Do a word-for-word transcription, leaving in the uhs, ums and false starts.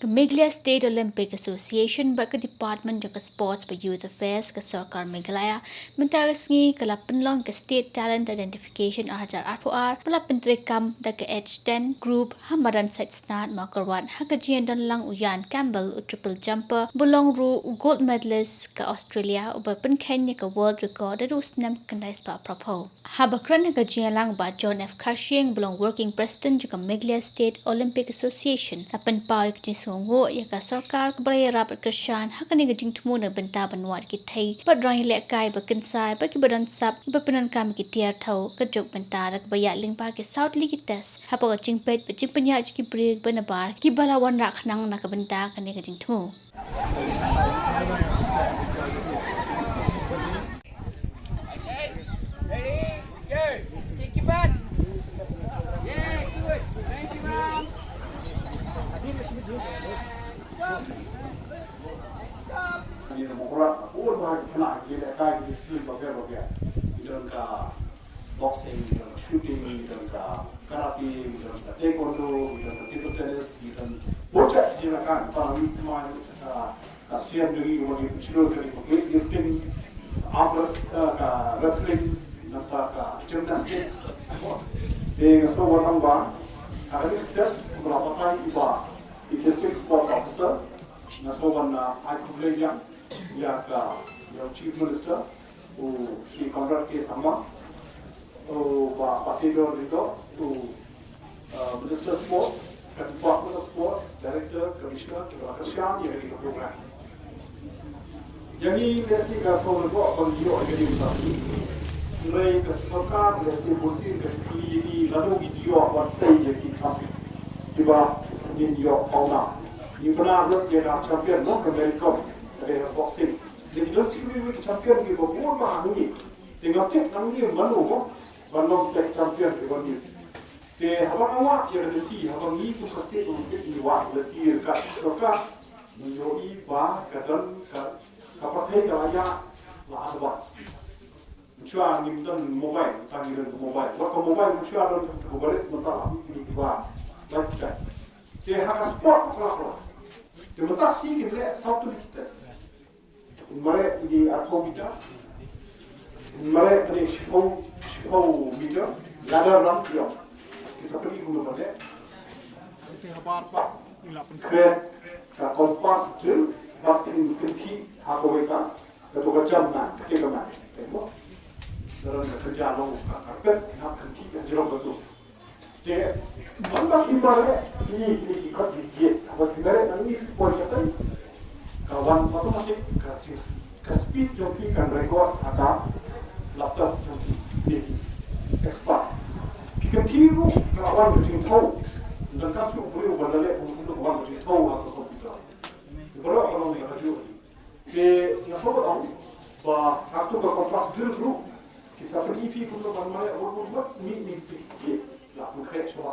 Ka Meghalaya State Olympic Association bad ka Department jong ka Sports bad Youth Affairs ka Sorkar Meghalaya mynta ka sngi ka la pynlong ka State Talent Identification arhajar arphew ar ba la pyntreikam da ka H ten Group ha madan Saitsnad Mawkyrwat ha ka jingdon lang u Ian Campbell, u triple jumper ba long ruh u gold medalist ka Australia, uba pynkheiñ ïa ka world record da u snem khyndai spah phraphew. Haba kren ha ka jingïalang, Bah John F Kharshiing ba long Working President jong ka Meghalaya State Olympic Association la pynpaw ïa ka jingsngewnguh ïa ka sorkar kaba la ïarap kyrshan ha kane ka jingthmu na ka bynta ban wad ki thei bad rang ïalehkai ba kynsai bad kiba don sap, kiba pyndonkam ïa ki tiar thew, ka jong ka bynta da kaba ïaid lyngba ki saw tylli ki test hapoh ka jingpeit bad jingpynïaid jong ki briew ba nabar kiba la wanrah khnang na ka bynta kane ka jingthmu. Ready? Go! Kick your butt! Yeah, good! Thank you, Mom! Stop! Stop! Ngi la buh rat, buh rat, kena, ngi la kai discipline babe babe. Ngi don ka boxing, ngi don ka shooting, ngi don ka karate, ngi don ka taekwondo, ngi don ka table tennis, ngi don bun jait jingïalehkai, para ngi kemai ka Ka sien dei ba ngi pynshai ka dei ka weightlifting, arm wrest-, eh, ka wrestling, nangta ka gymnastics. Te nga sngew ba tang ba ha kane ka step nga la batai ïa i District Sports Officer, nga sngew ban ai khublei ïa ka, ïa u Chief Minister, u Shri Conrad K Sangma, u Bah Bahtedor Lyngdoh, u, uh, Minister Sports, ka Department of Sports, Director, Commissioner, kiba la kyrshan ïa kane ka program. Ïa ngi lehse ka sngewbha ban ïoh ïa kane ka sien. Hynrei ka sorkar lehse bun sien ka kylli ïa ngi lano ngi ïoh ban sei ïa ki champion kiba ngin ïoh pawnam. Ngi bna lut ïa ka champion, no, ka Mary Kom, ka dei ka boxing. Te ki don sien ki champion kiba bun bha ha ngi. Te ngam tip nangne mano mo ban long tech champion ïa ka ngi. Te haba nga wad ïa ka lynti, haba ngi kum ka state Olympic ngi wad lynti ïa ka sorkar, ngi ïohi ba ka don ka, ka pyrthei ka la ïa la advance. Mynshwa ngim don mobile, tang ngi don mobile. Wat ka mobile mynshwa don ka barit mynta la ngi ba. Te ha ka sport ka la. Te mynta shi ngi leh saw tylli ki test. Mareh ïa ki arphew meter. Mareh ïa ki shiphew, shiphew meter. Ladder run, ïa. Ki sa pynïaid kumno ban leh. Kren ka compass drill, bad kin, kin thih ha kawei ka, kato ka jam na, ka jam na. Ka jam na, ka jam na, ka jam na. Te man ba ki mareh, kine, kine ki khot ki jied, haba ki mareh nangne ki poi shatai, ka wan automatic, ka jing, ka speed jong ki kan record ha ka laptop jong ki, kine ki expert. Ki kynthih ruh ka la wan ka jingthew, dang kam shuh u briew ban da leh kumno ka wan ka jingthew ha ka computer. Ki baroh ka long ïa ka juh. Te nga sngewbha ong ba ha kato ka compass drill ruh, kin sa pyni ïa phi kumno ban mareh, mut mut mut, mih mih phi, la pynkhreh shuwa.